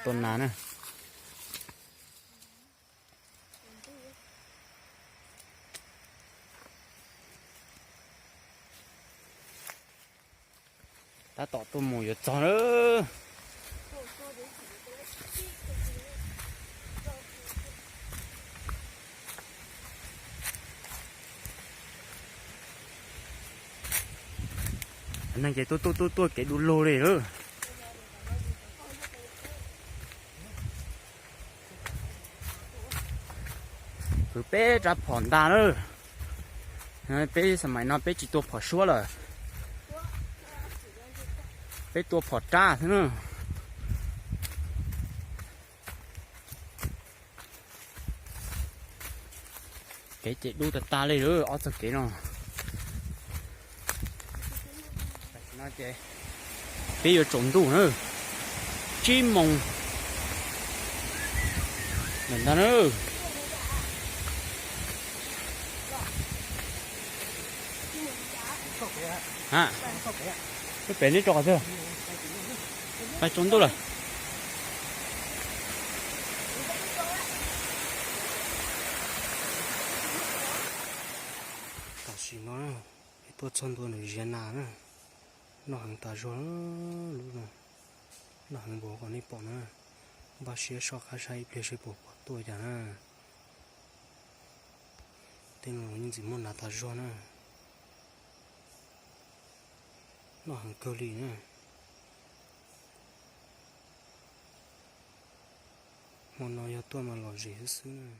Tua nas na. Tab tom tuaj mus yuav txog lawm. Neeg ces tuaj tuaj tuaj tuaj kev du lug li lawm. Kwv peb rab phom ntag na. Peb xas mais no peb tsis tua phom suab lawm. Peb tua phom rab xwb na. Kev ces dub tag tag li lawm ob txoj kev no. No ces peb yuav tsaus ntuj na, tsib moos lawm ntag na. Ha, lub pem neb tso qhov twg? Pais tsaus ntuj lawm. Tam sim no peb tuaj txog ntua ntawm ziav nas na. Noj heev tas zog lub no, noj heev npaum kom nej pom na. Npaj siab soj qab saib ib pliag seb puas pom tuaj cas na. Tej no los yeej tseem muaj nas tas zog na. Noj heev kawg li na. Hmo no yog tuaj mas lom zem xwb xwb na.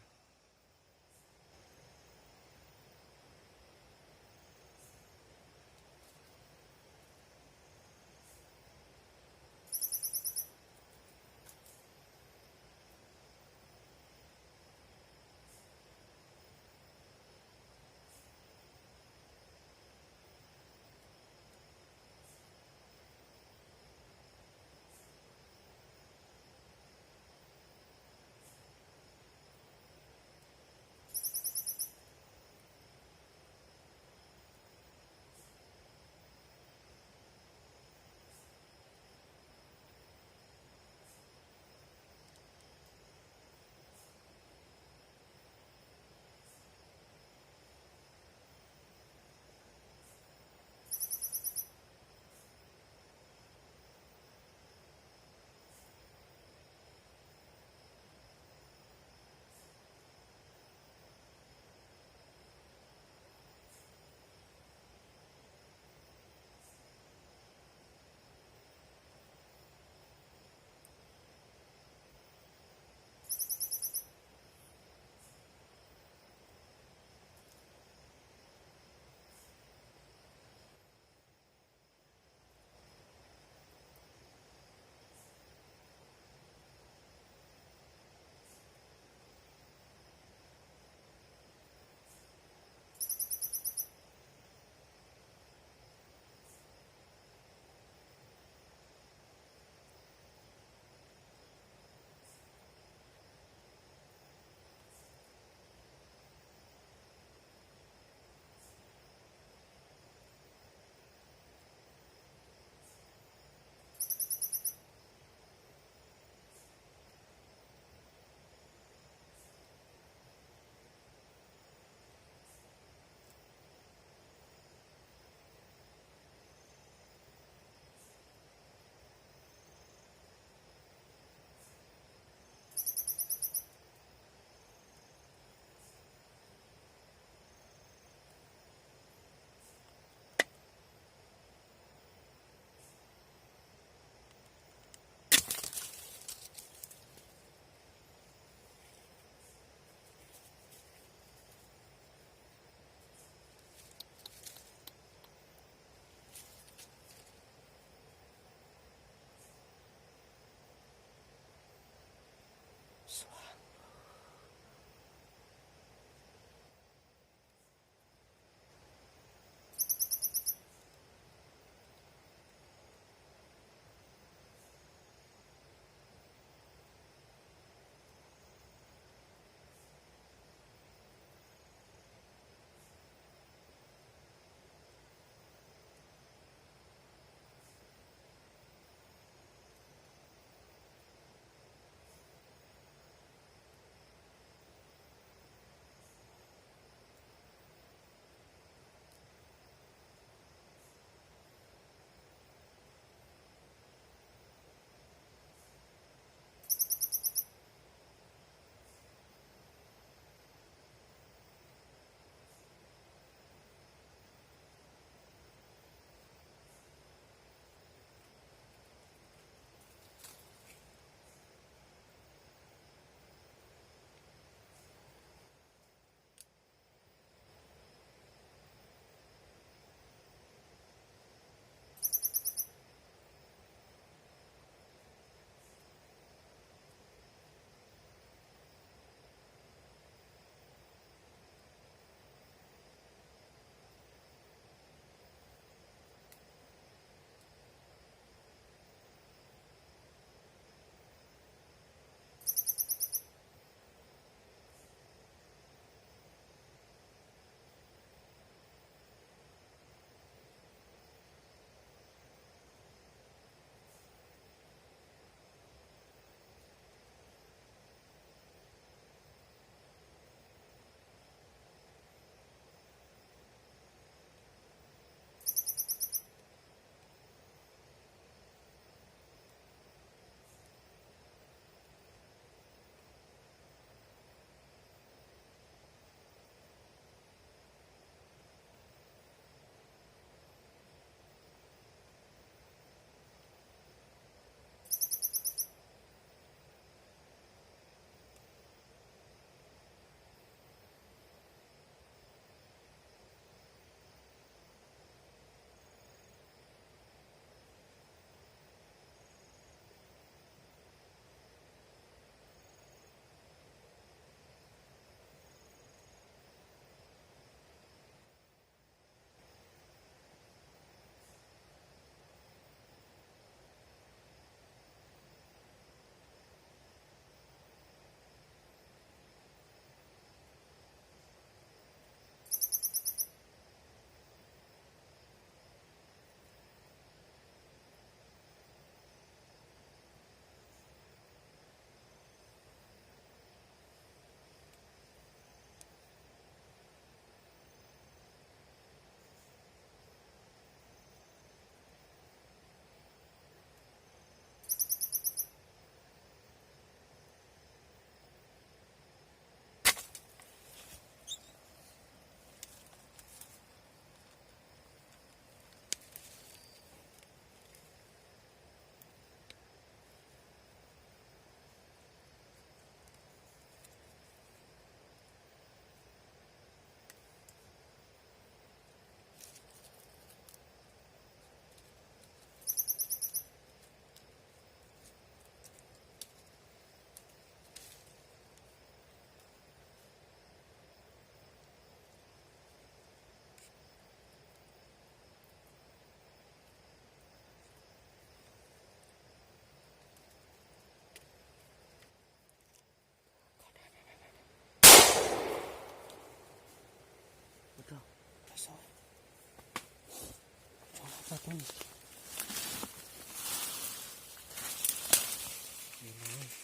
Tua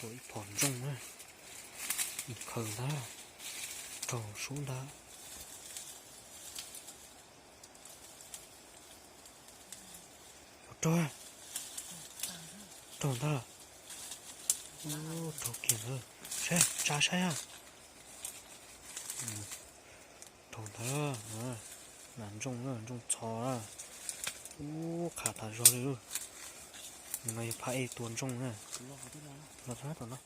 ib phom ntsooj na, khaws ntag, raug sub ntag. Raug, raug ntag. Raug kiag ntag. Saib, tsa saib a. Raug ntag. Nas ntsooj, ntsooj txho. Ub, qhav tas zog li lawm. Mus no yog phab ej tua ntsooj na. Los tom no.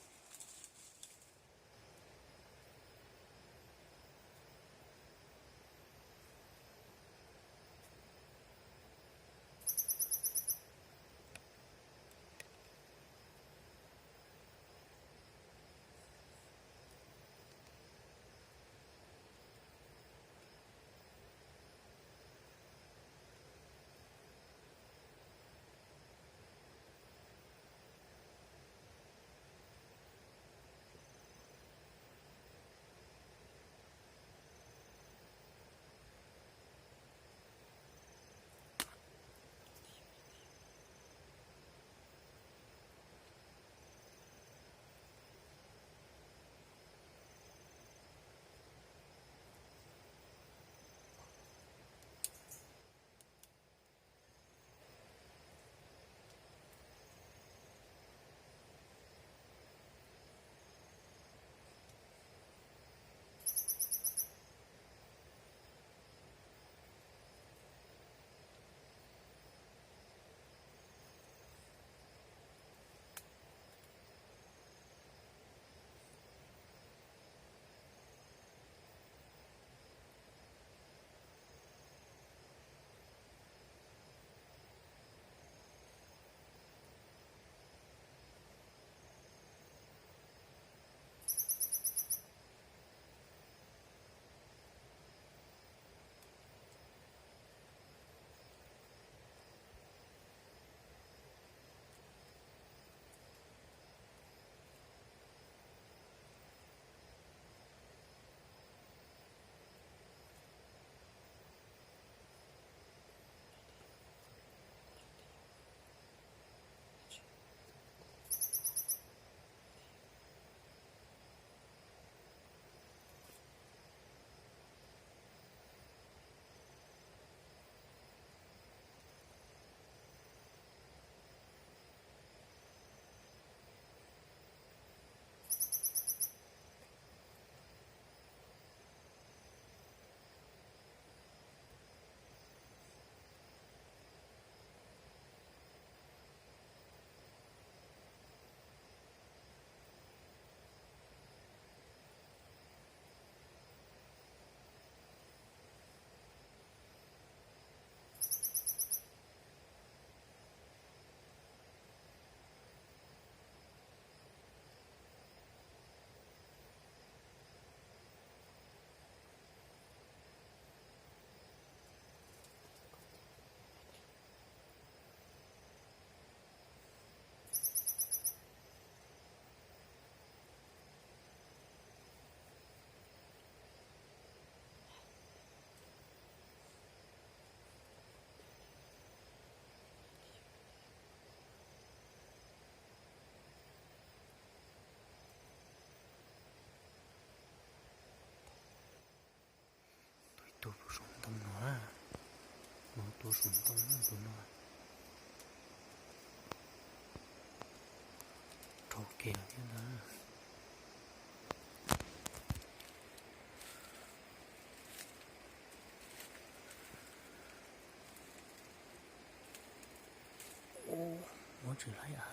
Tua ib tug pem saum ntoo no na. No tua saum ntoo na tus no. Raug kiag thiab ntag. Ub, muab tsis laib a.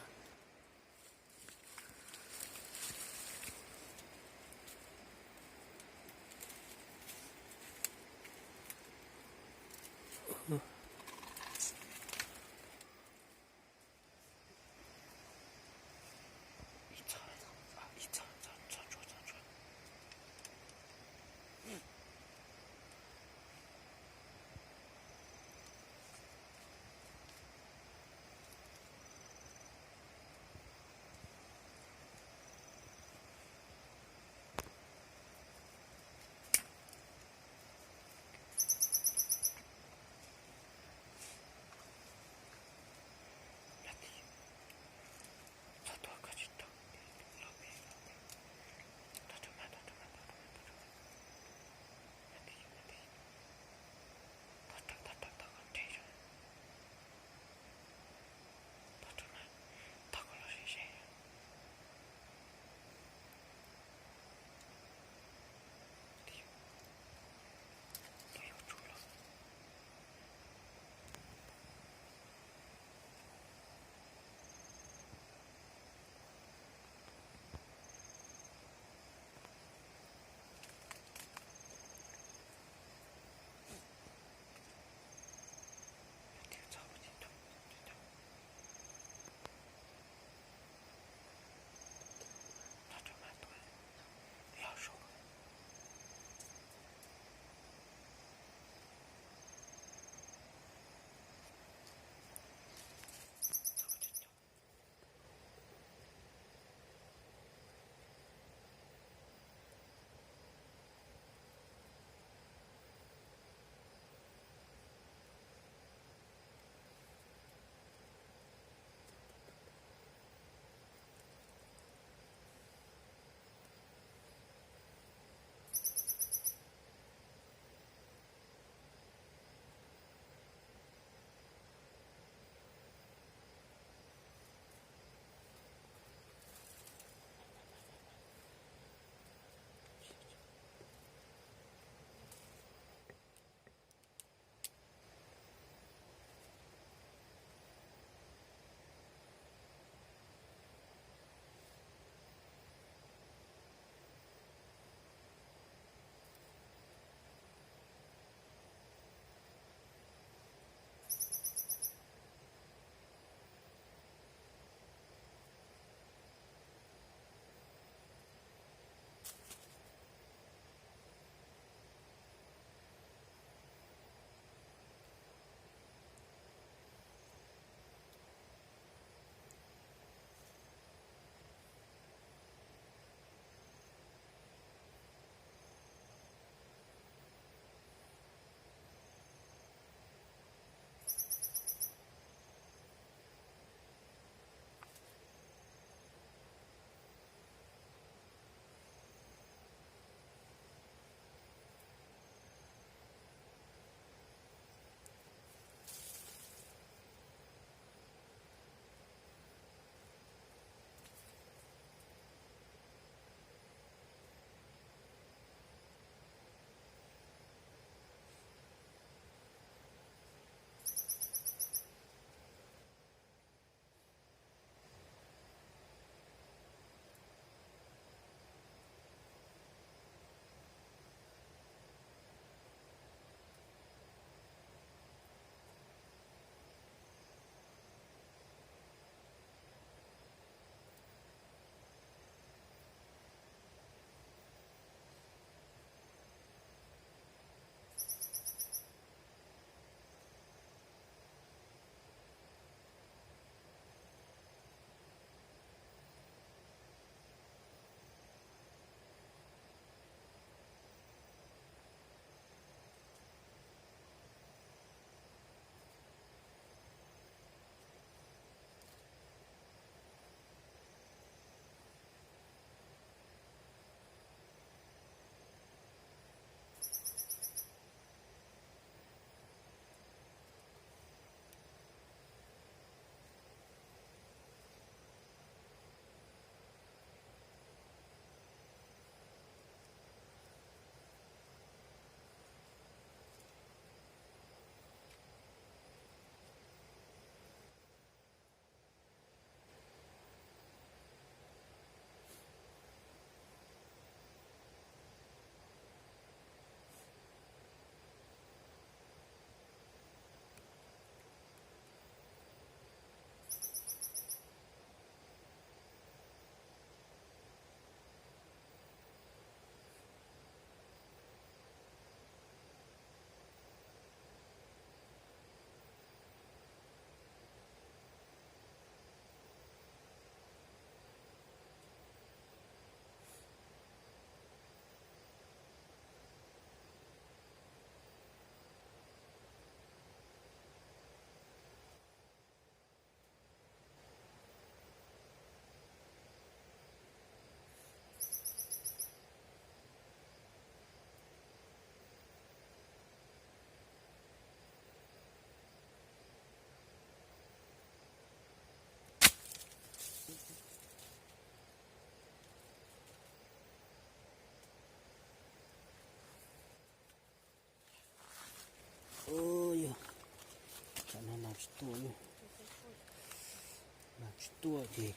Tuaj ces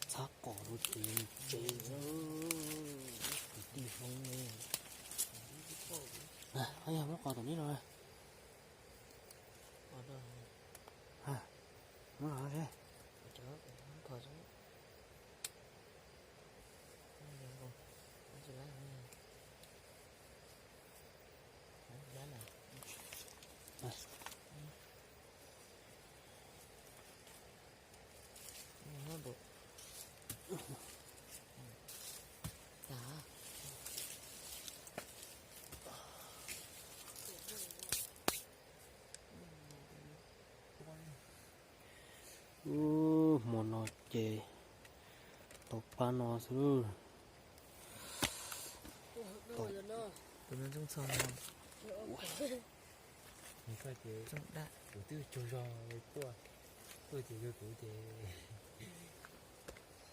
txhab qos rau ces tsev kwv tij Hmoob ne. Yog muab qos tom neb los. Muab los seb. Ub, hmo no ces tau pab no xwb. Kuv twb tsaug zog tuaj, tuaj ces yog kuv ces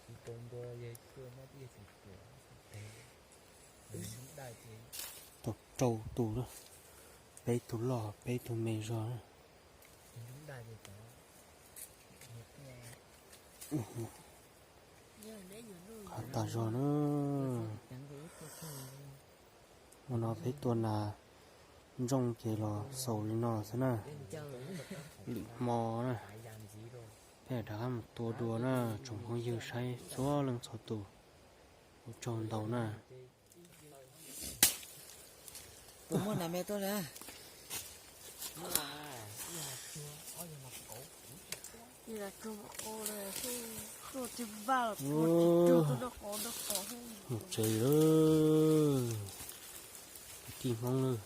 tsis tau ntua, yog tuaj nyob twb yog tsis tuaj. Tau rau tus, peb tug loj peb tug me zog na. Qab tas zog na. Hmo no peb tua nas ntsooj ces los xaus li no xwb na. Lwm hmo na, peb rov qab mus tua dua na tsoom phooj ywg saib txhua leej txhua tus. Ua tsaug ntau na. Tus muaj nas me tuaj li. Mus tsev lawm, kwv tij Hmoob lawm.